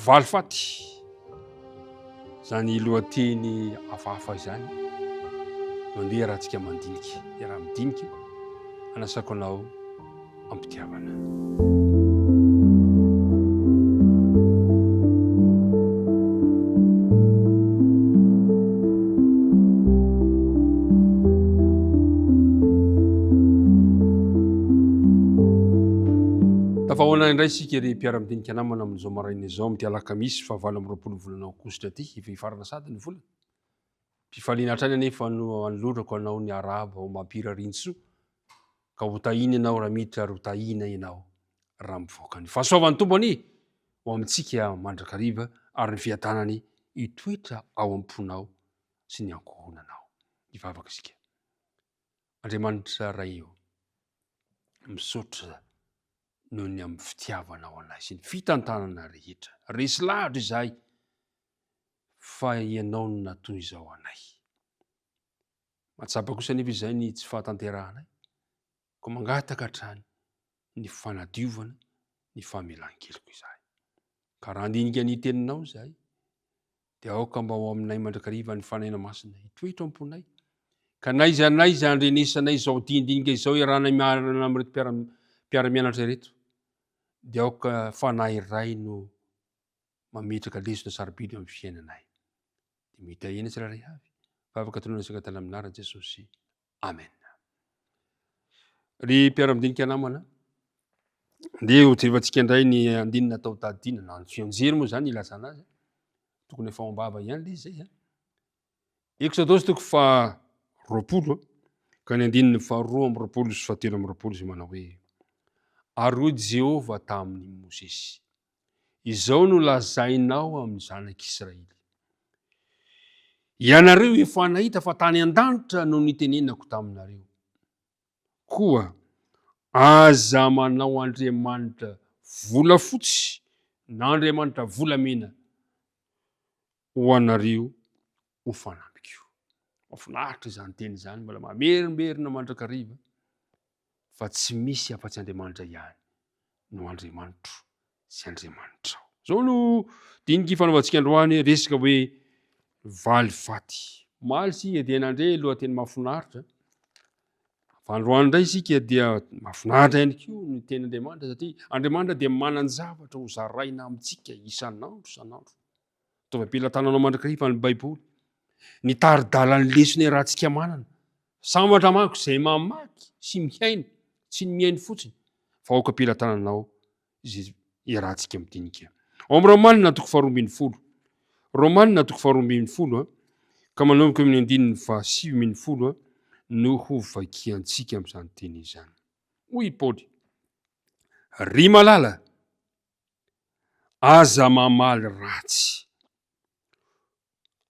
Valifaty, izany lohateny hafahafa izany no andeha iarahantsika mandinika. Iaraha-midinika, anasako anao am-pitiavana. Tafahaona indray isika ry mpiara-midinika namana amin'izao maraina izao amin'ity alakamisy fahavalo amby 20 volana aogositra ity. Efa hifarana sady ny volana. Fifaliana hatrany anefa no anolorako anao ny arahaba ho mampirarintsoa ka ho tahiana ianao raha miditra ary ho tahiana ianao raha mivoaka. Ny fahasoavan'ny Tompo anie ho amintsika mandrakariva ary ny fiadanany hitoetra ao am-ponao sy ny ankohonanao. Hivavaka isika. Andriamanitra Ray o, misaotra noho ny amin'ny fitiavanao anay sy ny fitantanana rehetra. Resy lahatra izahay fa ianao no natoy izao anay. Mahatsapa kosa anefa izay ny tsy fahatanterahanay, koa mangataka hatrany ny fanadiovana ny famelan-keloka izahay. Ka raha handinika ny teninao izahay, dia aoka mba ho aminay mandrakariva ny Fanahy Masina hitoetra ao am-ponay, ka n'aiza n'aiza andrenesanay izao dinidinika izao iarahanay miarana amin'ireto mpiara-mianatra ireto, dia aoka Fanahy iray no mametraka lesona sarobidy eo amin'ny fiainanay. Dia mitahiana tsirairay avy. Vavaka tononina sy angatahana amin'ny anaran'i Jesosy. Amen. Ry mpiara-midinika namana, ndeha ho jerevantsika indray ny andininy natao tadidina na ny fianjery moa izany ilazana azy. Tokony efa ao am-bava ihany ilay izy izay. Eksodosy toko faha 20 ka ny andininy faha 22 sy faha 23 izay manao hoe Ary hoy Jehovah tamin'i Mosesy, Izao no lazainao amin'ny zanak'Israely, Ianareo efa nahita fa tany an-danitra no nitenenako taminareo. Koa aza manao andriamanitra volafotsy na andriamanitra volamena ho anareo ho fanampiko. Mahafinaritra izany teny izany, mbola mamerimberina mandrakariva fa tsy misy afa-tsy Andriamanitra ihany no Andriamanitro sy Andriamanitrao. Izao no dinika ifanaovantsika androany, resaka hoe valifaty. Omaly isika dia nandre lohateny mahafinaritra. Fa androany indray isika dia mahafinaritra ihany koa ny tenin'Andriamanitra satria Andriamanitra dia manan-javatra ho zaraina amintsika isan'andro isan'andro. Ataovy am-pelatananao mandrakariva ny Baiboly. Ny tari-dalan'ny lesona iarahantsika manana. Sambatra manko izay mamaky sy mihaino, tsy ny mihaino fotsiny, fa aoka am-pelatananao izay iarahantsika midinika. Ao amin'ny Romanina toko faharoa ambin'ny folo. Romanina toko faharoa ambin'ny folo, ka manomboka amin'ny andininy fahasivy ambin'ny folo no ho vakiantsika amin'izany teny izany. Hoy i Paoly, Ry malala, Aza mamaly ratsy.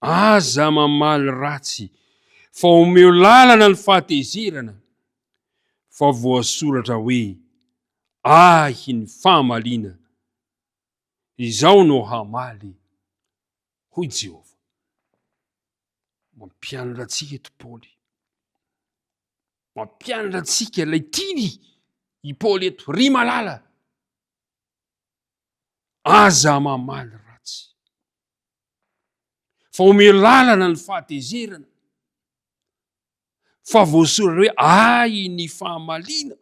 Aza mamaly ratsy, fa omeo lalana ny fahatezerana, fa voasoratra hoe, Ahy ny famaliana, Izaho no hamaly, hoy Jehovah. Mampianatra antsika eto Paoly. Mampianatra antsika ilay tiany i Paoly eto, ry malala. Aza mamaly ratsy. Fa omeo lalana ny fahatezerana. Fa voasoratra hoe ahy ny fahamaliana.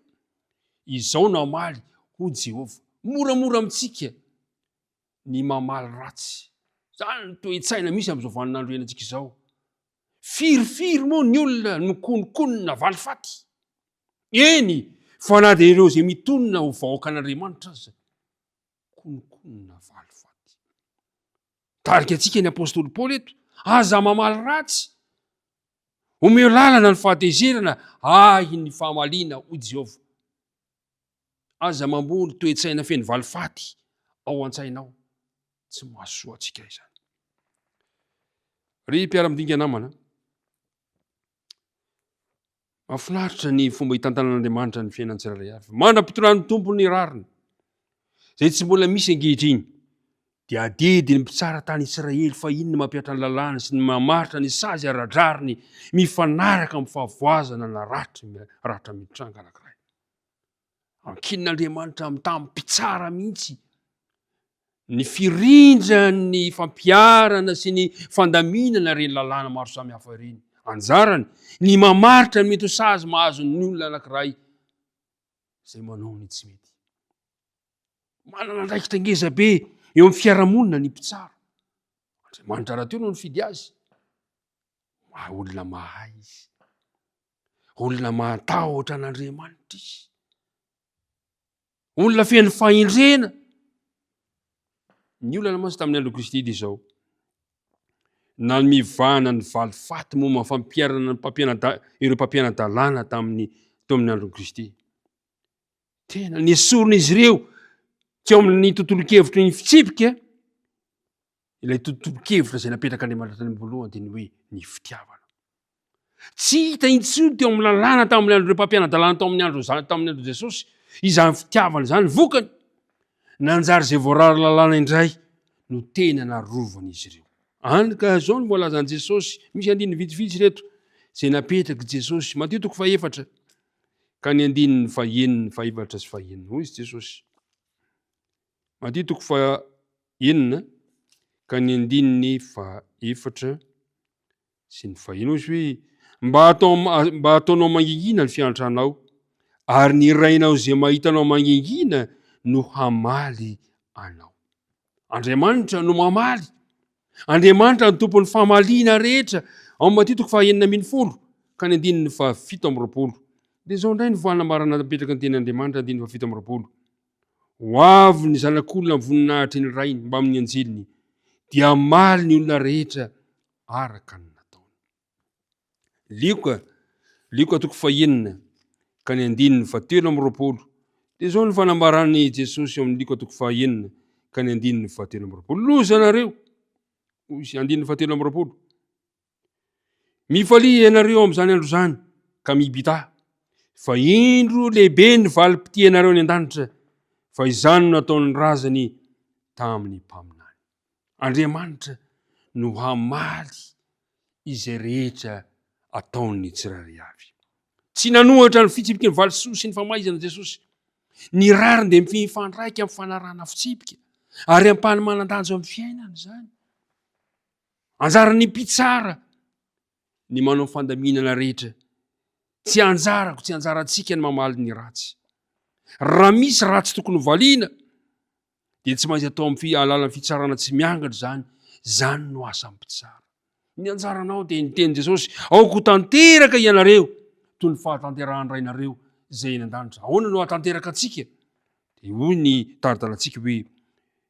Izao no hamaly, hoy Jehovah. Moramora amintsika ny mamaly ratsy. Izany ny toe-tsaina misy amin'izao vaninandro iainantsika izao. Firifiry moa ny olona nokononkonona valifaty. Eny, fa na dia ireo izay mitonona ho vahoakan'Andriamanitra aza, kononkonona valifaty. Mitarika antsika ny apostoly Paoly eto, aza mamaly ratsy. Omeo lalana ny fahatezerana, ahy ny famaliana, hoy Jehovah. Aza mamboly toe-tsaina feno valifaty ao an-tsainao. Tsy mahasoa antsika izany. Ry mpiara-midinika namana, Mahafinaritra ny fomba hitantanan'Andriamanitra ny fiainan'ny tsirairay avy. Mandra-pitondran'ny Tompo ny rariny, izay tsy mbola misy ankehitriny, dia adidy ny mpitsara tany Israely fahiny ny mampihatra ny lalàna sy ny mamaritra ny sazy ara-drariny mifanaraka amin'ny fahavoazana na ratra ratra mitranga anankiray. Ankinin'Andriamanitra amin'ny tamin'ny mpitsara mihitsy. Ny firindran'ny fampiharana sy ny fandaminana ireny lalàna maro samihafa ireny. Anjarany ny mamaritra ny mety ho sazy mahazo ny olona anankiray izay manao ny tsy mety. Manana andraikitra ngeza be eo amin'ny fiarahamonina ny mpitsara. Andriamanitra rahateo no nifidy azy. Maha olona mahay izy. Olona mahatahotra an'Andriamanitra izy. Olona feno fahendrena. Ny olana mantsy tamin'ny andron'i Kristy dia izao. Nanome vahana ny valifaty momba ny fampiharana ny mpampiana- ireo mpampiana-dalàna tamin'ny teo amin'ny andron'i Kristy. Tena nesorin'izy ireo teo amin'ny tontolon-kevitry ny fitsipika ilay tontolon-kevitra izay napetrak'Andriamanitra tany am-boalohany dia ny hoe ny fitiavana. Tsy hita intsony teo amin'ny lalàna tamin'ny andron'ireo mpampiana-dalàna tao amin'ny andro tamin'ny andron'i Jesosy izany fitiavana izany. Vokany, nanjary izay voarara lalàna indray no tena narovan'izy ireo. Any ka izao no voalazan'i Jesosy, misy andininy vitsivitsy ireto izay napetrak'i Jesosy. Matio toko fahefatra ka ny andininy fahenina, fahefatra sy fahenina. Hoy izy Jesosy. Matio toko fahenina ka ny andininy fahefatra sy ny faheno izy hoe mba atao mba ataonao mangingina ny fiantranao ary ny rainao izay mahita anao mangingina no hamaly anao. Andriamanitra no mamaly. Andriamanitra ny tompon'ny famaliana rehetra. Ao Matio toko faha 16 ka ny andininy faha 27. Dia izao indray ny fanambarana napetraka ny teny Andriamanitra andininy faha 27. Ho avy ny zanak'olona amin'ny voninahitry ny Rainy mbamin'ny anjeliny dia hamaly ny olona rehetra araka ny nataony. Lioka, Lioka toko fahenina ka ny andininy fahatelo amby 20. Dia izao ny fanambaran'i Jesosy ao amin'ny Lioka toko fahenina ka ny andininy fahatelo amby 20. Loza anareo! Hoy izy, andininy fahatelo amby 20. Mifalia ianareo amin'izany andro izany ka mibità, fa indro lehibe ny valim-pitianareo any an-danitra, fa izany no nataon'ny razany tamin'ny mpaminany. Andriamanitra no hamaly izay rehetra ataon'ny tsirairay avy. Tsy nanohatra ny fitsipiky ny valisoa sy ny famaizana Jesosy. Ny rariny dia mifandraika amin'ny fanarahana fitsipika ary ampahany manan-danja amin'ny fiainana izany. Anjaran'ny mpitsara ny manao fandaminana rehetra. Tsy anjarako, tsy anjarantsika ny mamaly ny ratsy. Raha misy ratsy tokony hovaliana, dia tsy maintsy atao amin'ny alalan'ny fitsarana tsy miangatra izany. Izany no asan'ny mpitsara. Ny anjaranao dia ny tenin'i Jesosy, aoka ho tanteraka ianareo toy ny fahatanterahan'ny Rainareo izay eny an-danitra. Ahoana no hahatanteraka antsika? Dia hoy ny tari-dalantsika hoe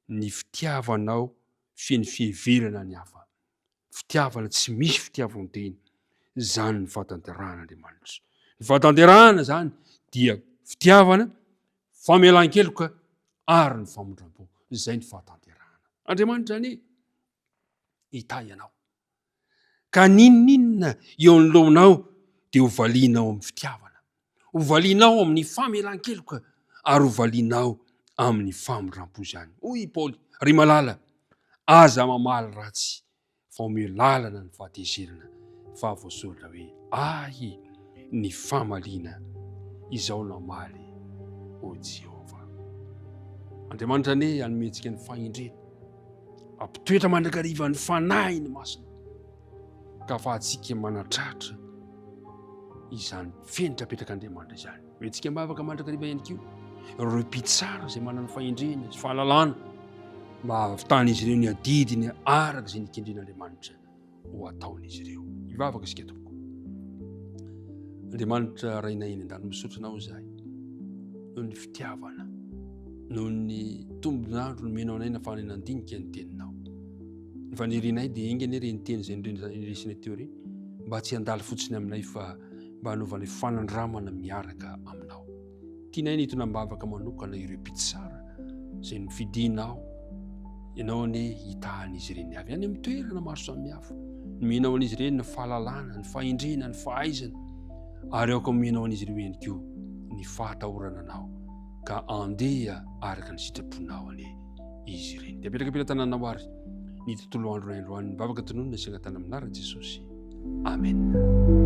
ny fitiavanao feno fiheverana ny hafa. Fitiavana tsy misy fitiavan-tena. Izany ny fahatanterahan'Andriamanitra. Ny fahatanterahana izany dia fitiavana, famelan-keloka ary ny famindram-po. Izay ny fahatanterahana. Andriamanitra anie hitahy anao. Ka n'inon'inona eo anoloanao dia ho valianao amin'ny fitiavana, ho valianao amin'ny famelan-keloka ary ho valianao amin'ny famindram-po izany. Hoy i Paoly, Ry malala, aza mamaly ratsy fa omeo lalana ny fahatezerana fa voasoratra hoe ahy ny famaliana, izao namaly, hoy Jehovah. Andriamanitra anie hanome antsika ny fahendrena. Ampitoetra mandrakariva ny fanahiny masina ka afahantsika manatratra izany fenitra apetrak'Andriamanitra izany. Hoentsika am-bavaka mandrakariva ihany koa ireo mpitsara izay manana fahendrena sy fahalalana mba hahavitan'izy ireo ny adidiny araka izay nikendren'Andriamanitra ho ataon'izy ireo. Hivavaka isika tompoko. Andriamanitra Rainay eny an-danitra, misaotra anao izahay noho ny fitiavana, noho ny tombon'andro nomenao anay nafahanay nandinika ny teninao. Ny fanirianay dia enga anie ireny teny izay noresinay teo ireny mba tsy handalo fotsiny aminay fa mba hanaovanay fanandramana miaraka aminao. Tianay ny hitondra am-bavaka manokana ireo mpitsara izay nofidinao. Ianao anie hitahan'izy ireny avy any amin'ny toerana maro samihafa. Nomenao an'izy ireny ny fahalalana, ny fahendrena, ny fahaizana. Ary aoka omenao an'izy ireo ihany koa ny fahatahorana anao ka andeha araka ny sitraponao anie izy ireny. Dia apetraka am-pelatananao ary ny tontolo andro androany. Vavaka tononina sy angatahana amin'ny anaran'i Jesosy. Amen.